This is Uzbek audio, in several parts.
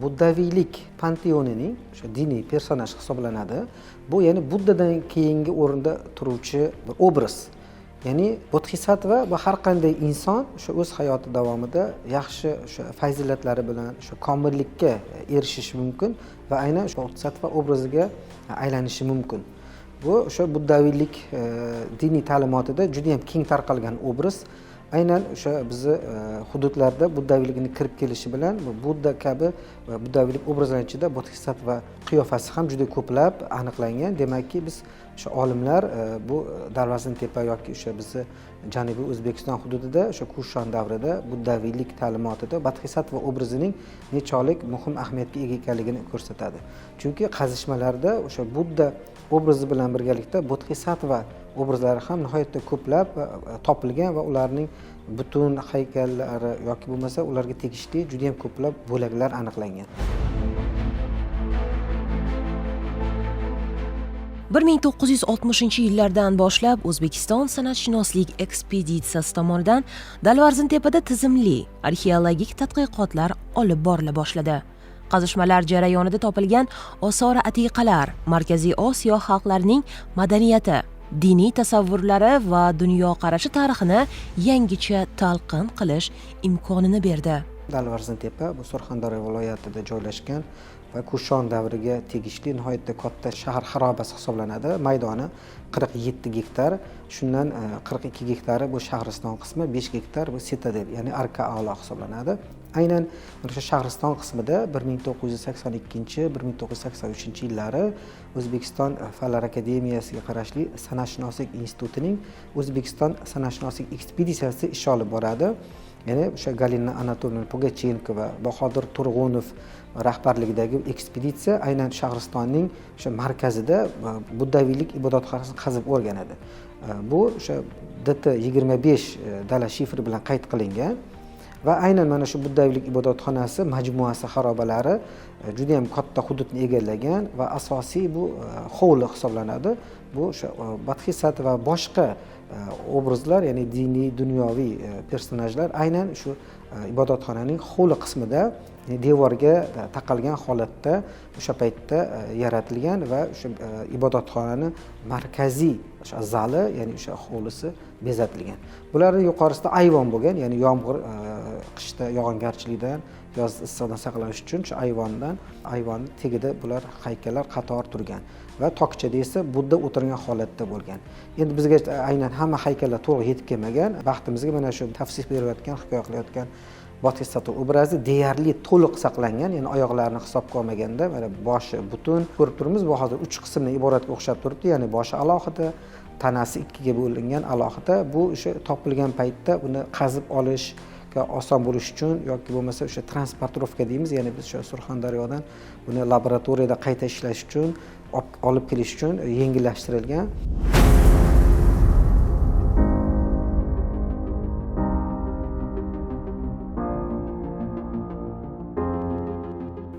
buddaviylik panteonining o'sha diniy personaj hisoblanadi. Bu ya'ni Buddadan keyingi o'rinda turuvchi bir obraz. Ya'ni Bodhisattva bu har qanday inson o'sha o'z hayoti davomida yaxshi o'sha fazilatlari bilan o'sha komillikka erishishi mumkin va aynan o'sha Bodhisattva obraziga aylanishi mumkin. Bu o'sha buddaviylik diniy ta'limotida juda ham keng tarqalgan obraz. Aynan o'sha bizni hududlarda buddaviylikni kirib kelishi bilan bu Budda kabi buddaviylik obrazlari ichida Bodhisattva qiyofasi ham juda ko'plab aniqlangan. Demakki, biz o'sha olimlar bu Darvazantepa yoki o'sha bizni Janubiy O'zbekiston hududida o'sha Kushon davrida buddaviylik ta'limotida Bodhisattva obrazining nechog'lik muhim ahamiyatga ega ekanligini ko'rsatadi. Chunki qazishmalarda o'sha Budda obrazi bilan birgalikda Bodhisattva obrazlari ham nihoyatda ko'plab topilgan va ularning butun haykallari yoki bo'lmasa ularga tegishli juda ham ko'plab bo'laklar aniqlangan. 1960-yillardan boshlab O'zbekiston san'atshunoslik ekspeditsiyasi tomonidan Dalvarzintepada tizimli arxeologik tadqiqotlar olib borila boshladi. Qazishmalar jarayonida topilgan osori atiqalar Markaziy Osiyo xalqlarining madaniyati, diniy tasavvurlari va dunyoqarashi tarixini yangicha talqin qilish imkonini berdi. Dalvarzintepa bu Surxondaryo viloyatida joylashgan va Kushon davriga tegishli nihoyatda katta shahar xarobasi hisoblanadi. Maydoni 47 gektar, shundan 42 gektari bu shahriston qismi, 5 gektar bu sitadel, ya'ni arka a'lo hisoblanadi. Aynan mana shu shahriston qismida 1982, 1983 yillari O'zbekiston Fanlar akademiyasiga qarashli San'atshunoslik institutining O'zbekiston san'atshunoslik ekspeditsiyasi ish olib boradi. Ya'ni o'sha Galina Anatolievna Pugachenkova, Bahodir Turg'unov rahbarligidagi ekspeditsiya aynan shahristonning o'sha markazida buddaviylik ibodatxonasini qazib o'rganadi. Bu o'sha DT 25 dala shifri bilan qayd qilingan va aynan mana shu buddaviylik ibodatxonasi majmuasi xarobalari juda ham katta hududni egallagan va asosiy bu hovli hisoblanadi. Bu o'sha Bodhisattva va boshqa obrazlar, ya'ni diniy, dunyoviy personajlar aynan shu ibodatxonaning hovli qismida devorga taqalgan holatda o'sha paytda yaratilgan va o'sha ibodatxonani markaziy o'sha zali, ya'ni o'sha hovlisi bezatilgan. Bularning yuqorisida ayvon bo'lgan, ya'ni yomg'ir, qishda yog'ingarchilikdan, yoz issiqdan saqlanish uchun shu ayvonning tagida bular haykallar qator turgan va tokchada esa Budda o'tirgan holatda bo'lgan. Endi bizga aynan hamma haykallar to'liq yetib kelmagan. Baxtimizga mana shu tavsif berayotgan, hikoya qilayotgan Bodhisattva obrazi deyarli to'liq saqlangan, ya'ni oyoqlarini hisobga olmaganda mana boshi butun ko'rib turibmiz. Bu hozir 3 qismdan iboratga o'xshab turibdi, ya'ni boshi alohida, tanasi ikkiga bo'lingan alohida. Bu o'sha topilgan paytda uni qazib olishga oson bo'lishi uchun yoki bo'lmasa o'sha transportirovka deymiz, ya'ni biz o'sha Surxondaryodan buni laboratoriyada qayta ishlash uchun olib kelish uchun yengillashtirilgan.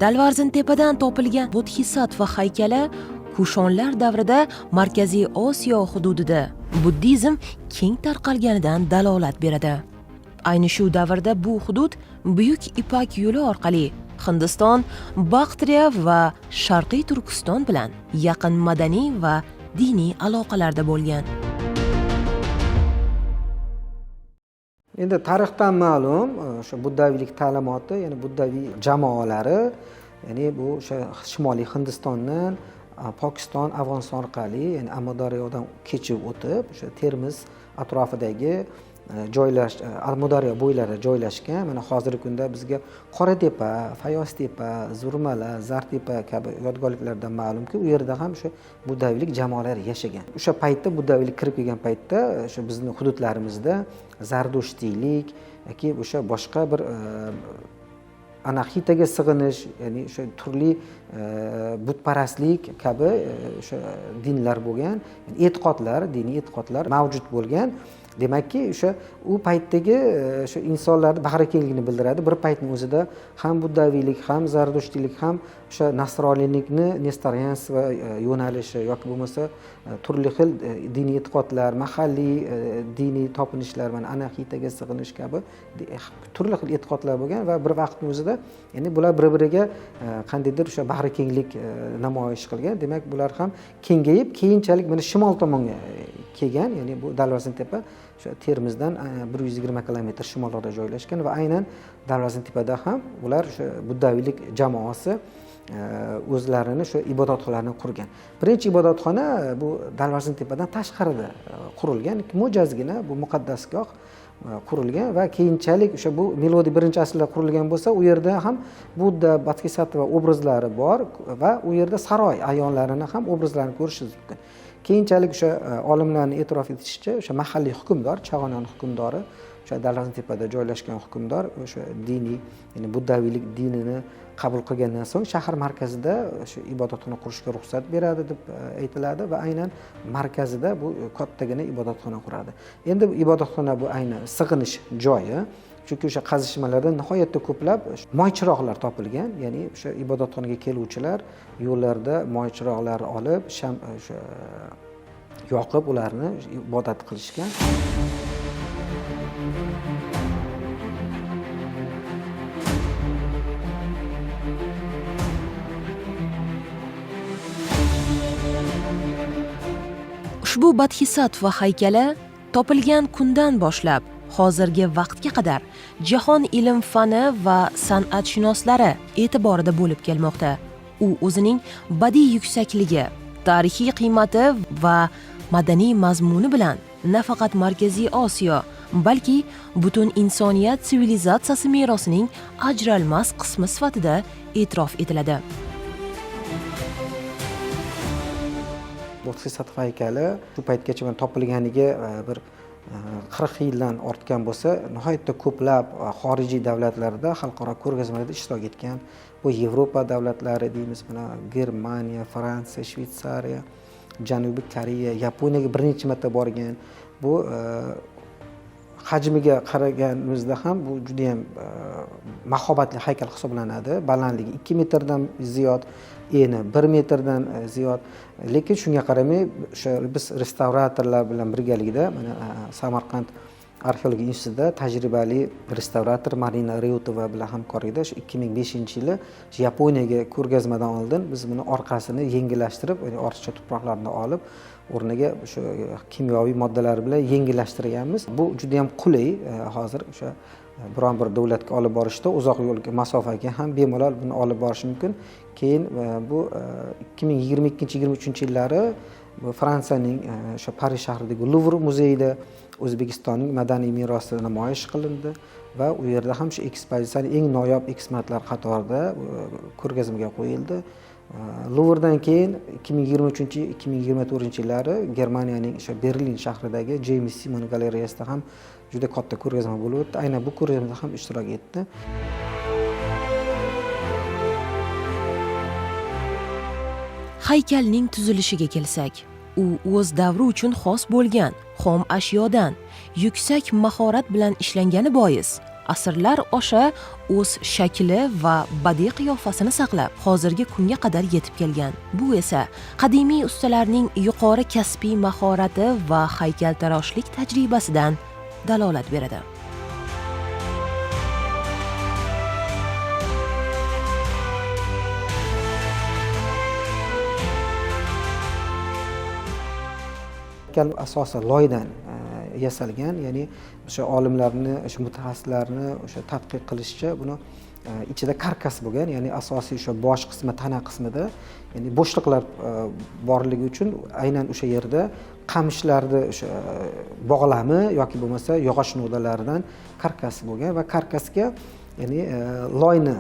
Dalvarzintepadan topilgan Bodhisattva haykali Kushonlar davrida Markaziy Osiyo hududida buddizm keng tarqalganidan dalolat beradi. Ayni shu davrda bu hudud Buyuk Ipak yo'li orqali Hindiston, Baktriya va Sharqiy Turkiston bilan yaqin madaniy va diniy aloqalarda bo'lgan. Endi tarixdan ma'lum, o'sha buddaviylik ta'limoti, ya'ni buddaviy jamoalari, ya'ni bu o'sha Shimoliy Hindistondan Pokiston, Afg'oniston orqali, ya'ni Amudaryodan kechib o'tib, o'sha Termiz atrofidagi Amudaryo bo'ylari joylashgan. Mana hozirgi kunda bizga Qoratepa, Fayoztepa, Zurmala, Zartepa kabi yodgorliklardan ma'lumki, u yerda ham o'sha buddaviylik jamoalari yashagan. O'sha paytda buddaviylik kirib kelgan paytda o'sha bizning hududlarimizda zardushtiylik yoki o'sha boshqa bir anaxitaga sig'inish, ya'ni o'sha turli butparastlik kabi o'sha dinlar bo'lgan, ya'ni e'tiqodlar, diniy e'tiqodlar mavjud bo'lgan. Demakki, o'sha u paytdagi o'sha insonlarni bag'rikengligini bildiradi. Bir paytning o'zida ham buddaviylik, ham zardushtiylik, ham o'sha nasroniylikni nestorianство yo'nalishi yoki bo'lmasa turli xil diniy e'tiqodlar, mahalliy diniy topinishlar, mana Anahitaga sig'inish kabi turli xil e'tiqodlar bo'lgan va bir vaqtning o'zida, ya'ni bular bir-biriga qandaydir o'sha bag'rikenglik namoyish qilgan. Demak, bular ham kengayib, keyinchalik mana shimol tomonga kelgan, ya'ni bu Dalvarzintepa o'sha Termizdan 120 kilometr shimolroqda joylashgan va aynan Dalvarzintepada ham ular o'sha buddaviylik jamoasi o'zlarini o'sha ibodatxonalarini qurgan. Birinchi ibodatxona bu Dalvarzintepadan tashqarida qurilgan, mo'jazgina bu muqaddasgoh qurilgan va keyinchalik o'sha bu milodiy 1-asrda qurilgan bo'lsa, u yerda ham Budda, Bodhisattva obrazlari bor va u yerda saroy ayonlarini ham obrazlarini ko'rishingiz mumkin. Keyinchalik o'sha olimlarning e'tirof etishicha, o'sha mahalliy hukmdor, Chag'onon hukmdori, o'sha Dalvarzintepada joylashgan hukmdor o'sha diniy, ya'ni buddaviylik dinini qabul qilgandan so'ng shahar markazida o'sha ibodatxona qurishga ruxsat beradi deb aytiladi va aynan markazida bu kattagina ibodatxona quradi. Endi bu ibodatxona bu aynan sig'inish joyi, chunki o'sha qazishmalarda nihoyatda ko'plab moy chiroqlar topilgan, ya'ni o'sha ibodatxonaga keluvchilar yo'llarda moy chiroqlar olib, sham o'sha yoqib ularni ibodat qilishgan. Ushbu Bodhisattva haykali topilgan kundan boshlab hozirgi vaqtga qadar jahon ilm-fani va san'atshunoslari e'tiborida bo'lib kelmoqda. U o'zining badiiy yuksakligi, tarixiy qiymati va madaniy mazmuni bilan nafaqat Markaziy Osiyo, balki butun insoniyat sivilizatsiyasi merosining ajralmas qismi sifatida e'tirof etiladi. Bodhisattva haykali shu paytgacha mana topilganiga bir 40 yildan ortgan bo'lsa, nihoyatda ko'plab xorijiy davlatlarda xalqaro ko'rgazmalarda ishtirok etgan. Bu Yevropa davlatlari deymiz, mana Germaniya, Fransiya, Shvetsariya, Janubiy Koreya, Yaponiyaga bir necha marta borgan. Bu hajmiga qaraganimizda ham bu juda ham mahobatli haykal hisoblanadi. Balandligi 2 metrdan ziyod, eni 1 metrdan ziyod. Lekin shunga qaramay o'sha biz restavratorlar bilan birgalikda mana Samarqand arxeologiya institutida tajribali restavrator Marina Reutova bilan hamkorlikda shu 2005-yili Yaponiyaga ko'rgazmadan oldin biz buni orqasini yengillashtirib, ya'ni ortiqcha tuproqlarni olib, o'rniga o'sha kimyoviy moddalar bilan yengillashtirganmiz. Bu juda ham qulay, hozir o'sha biron bir davlatga olib borishda uzoq yo'lga, masofaga ham bemalol buni olib borish mumkin. Keyin bu 2022-23 yillari bu Fransiyaning o'sha Parij shahridagi Luvr muzeyida O'zbekistonning madaniy merosi namoyish qilindi va u yerda ham shu ekspozitsiyaning eng noyob eksponatlar qatorida ko'rgazmaga qo'yildi. Luvrdan keyin 2023-2024 yillari Germaniyaning o'sha Berlin shahridagi James Simon galereyasida ham juda katta ko'rgazma bo'lib o'tdi. Aynan bu ko'rgazmada ham ishtirok etdi. Haykalning tuzilishiga kelsak, u o'z davri uchun xos bo'lgan xom ashyodan yuksak mahorat bilan ishlangani bois asrlar osha o'z shakli va badiiy qiyofasini saqlab hozirgi kunga qadar yetib kelgan. Bu esa qadimiy ustalarning yuqori kasbiy mahorati va haykaltaroshlik tajribasidan dalolat beradi. Haykal asosan loydan yasalgan, ya'ni o'sha olimlarni, o'sha mutaxassislarni o'sha tadqiq qilishicha buni ichida karkas bo'lgan, ya'ni asosiy o'sha bosh qismi, tana qismida, ya'ni bo'shliqlar borligi uchun aynan o'sha yerda qamishlarni o'sha bog'lami yoki bo'lmasa yog'och novdalaridan karkas bo'lgan va karkasga, ya'ni loyni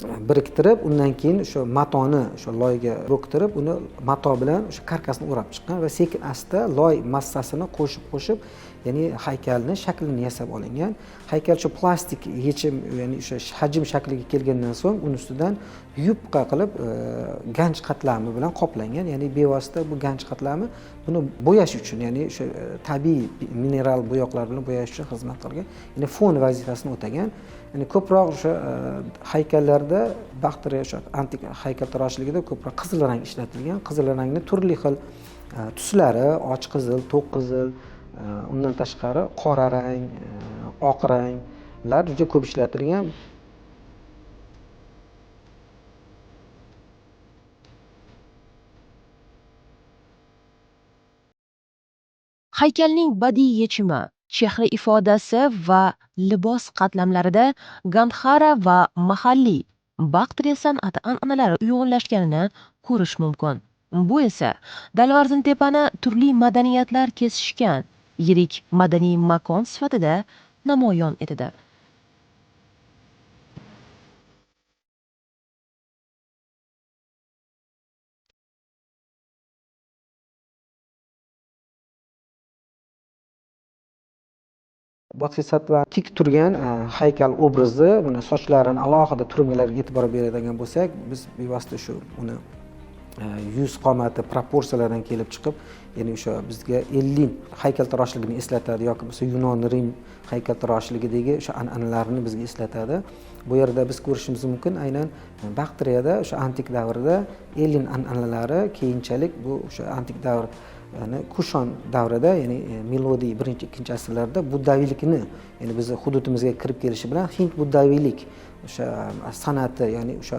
Biriktirib, undan keyin o'sha matoni o'sha loyga bo'ktirib, uni mato bilan o'sha karkasni o'rab chiqqan va sekin asta loy massasini qo'shib qo'shib, ya'ni haykalni shaklini yasab olingan. Haykal shu plastik yechim, ya'ni o'sha hajm shakliga kelgandan so'ng uni ustidan yupqa qilib ganch qatlami bilan qoplangan, ya'ni bevosita bu ganch qatlami buni bo'yash uchun, ya'ni o'sha tabiiy mineral bo'yoqlar bilan bo'yash uchun xizmat qilgan, ya'ni fon vazifasini o'tagan. Ya'ni ko'proq o'sha haykallarda Baxtriya o'sha antik haykaltaroshligida ko'proq qizil rang ishlatilgan. Qizil rangni turli xil tuslari, och qizil, to'q qizil, undan tashqari qora rang, oq ranglar juda ko'p ishlatilgan. Haykalning badiiy yechimi, chehra ifodasi va libos qatlamlarida Gandhara va mahalliy Baktriya san'ati an'analari uyg'unlashganini ko'rish mumkin. Bu esa Dalvarzintepani turli madaniyatlar kesishgan yirik madaniy makon sifatida namoyon etadi. Bodhisattva tik turgan haykal obrazi, buni sochlarini alohida turumlarga e'tibor beradigan bo'lsak, biz bevosita shu uni yuz qomati proporsiyalaridan kelib chiqib, ya'ni o'sha bizga Ellin haykaltaroshligini eslatadi yoki bo'lmasa Yunon Rim haykaltaroshligidagi o'sha an'analarni bizga eslatadi. Bu yerda biz ko'rishimiz mumkin, aynan Baktriyada o'sha antik davrda Ellin an'analari keyinchalik bu o'sha antik davr, ya'ni Kushon davrida, ya'ni milodiy 1-2 asrlarda buddaviylikni, ya'ni bizni hududimizga kirib kelishi bilan hind buddaviylik o'sha san'ati, ya'ni o'sha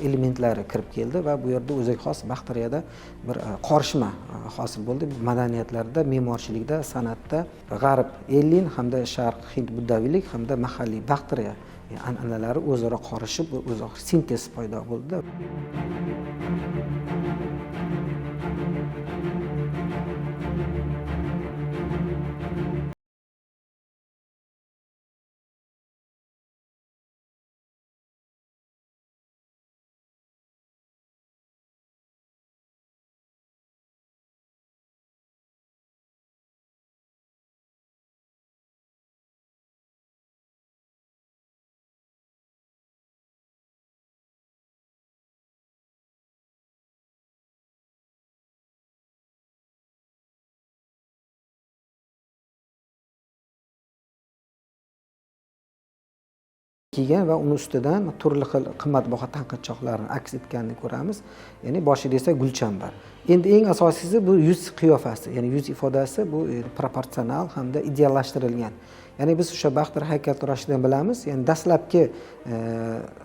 elementlari kirib keldi va bu yerda o'ziga xos Baktriyada bir qorishma hosil bo'ldi. Madaniyatlarda, me'morchilikda, san'atda g'arb Ellin hamda sharq hind buddaviylik hamda mahalliy Baktriya an'analari o'zaro qorishib, o'zaro sintez paydo bo'ldi. Kiygan va uni ustidan turli xil qimmatbaho taqinchoqlarni aks etganini ko'ramiz. Ya'ni boshida esa gulchambar. Endi eng asosiysi bu yuz qiyofasi, ya'ni yuz ifodasi bu proporsional hamda ideallashtirilgan. Ya'ni biz o'sha Baxtir haykaltaroshidan bilamiz, ya'ni dastlabki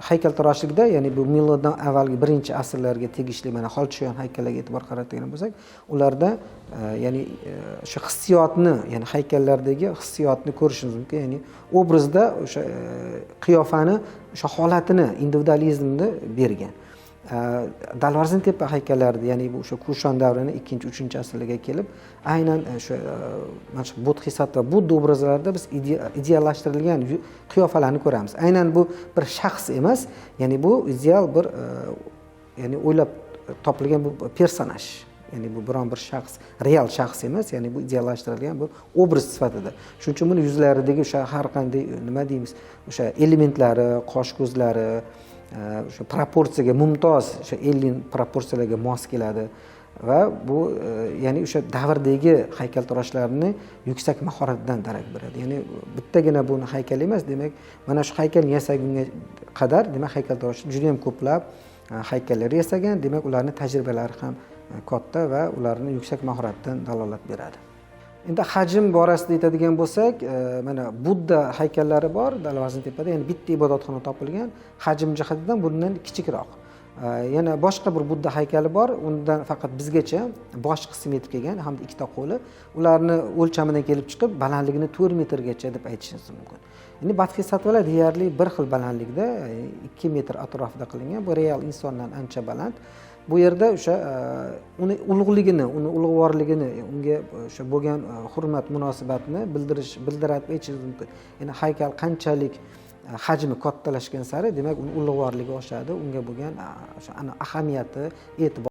haykaltaroshlikda, ya'ni bu miloddan avvalgi 1-asrlarga tegishli mana Xolchishoyan haykallarga e'tibor qaratgan bo'lsak, ularda ya'ni o'sha hissiyotni, ya'ni haykallardagi hissiyotni ko'rishimiz mumkin. Ya'ni obrazda o'sha qiyofani, o'sha holatini, individualizmni bergan. Dalvarzintepa haykallarida, ya'ni bu o'sha Kushon davrini 2-3 asrlarga kelib, aynan o'sha mana shu Bodhisattva Budda obrazlarida biz ideallashtirilgan qiyofalarni ko'ramiz. Aynan bu bir shaxs emas, ya'ni bu ideal bir ya'ni o'ylab topilgan bu personaj. Ya'ni bu biron bir shaxs, real shaxs emas, ya'ni bu ideallashtirilgan bir obraz sifatida. Shuning uchun buni yuzlaridagi o'sha har qanday, nima deymiz, o'sha elementlari, qosh ko'zlari, o'sha proporsiyaga mumtoz, o'sha Ellin proporsiyalarga mos keladi va bu ya'ni o'sha davrdagi haykaltaroshlarni yuksak mahoratidan darak beradi. Ya'ni bittagina buni haykal emas, demak, mana shu haykalni yasagunga qadar, demak, haykaltarosh juda ham ko'plab haykallar yasagan, demak, ularning tajribalari ham katta va ularni yuksak mahoratidan dalolat beradi. Endi hajm borasida aytadigan bo'lsak, mana Budda haykallari bor Dalvarzintepada, ya'ni bitta ibodatxona topilgan, hajm jihatidan bundan kichikroq. Yana boshqa bir Budda haykali bor, undan faqat bizgacha bosh qismi yetib kelgan hamda ikkita qo'li. Ularni o'lchamidan kelib chiqib, balandligini 4 metrgacha deb aytishimiz mumkin. Endi Bodhisattvalar deyarli bir xil balandlikda, 2 metr atrofida qilingan. Bu real insondan ancha baland. Bu yerda o'sha uni ulug'ligini, uni ulug'vorligini, unga o'sha bo'lgan hurmat munosabatni bildiradi aytishingiz mumkin. Ya'ni haykal qanchalik Hajmi kattalashgan sari, demak, uni ulug'vorligi oshadi, unga bo'lgan o'sha ahamiyati, e'tibor.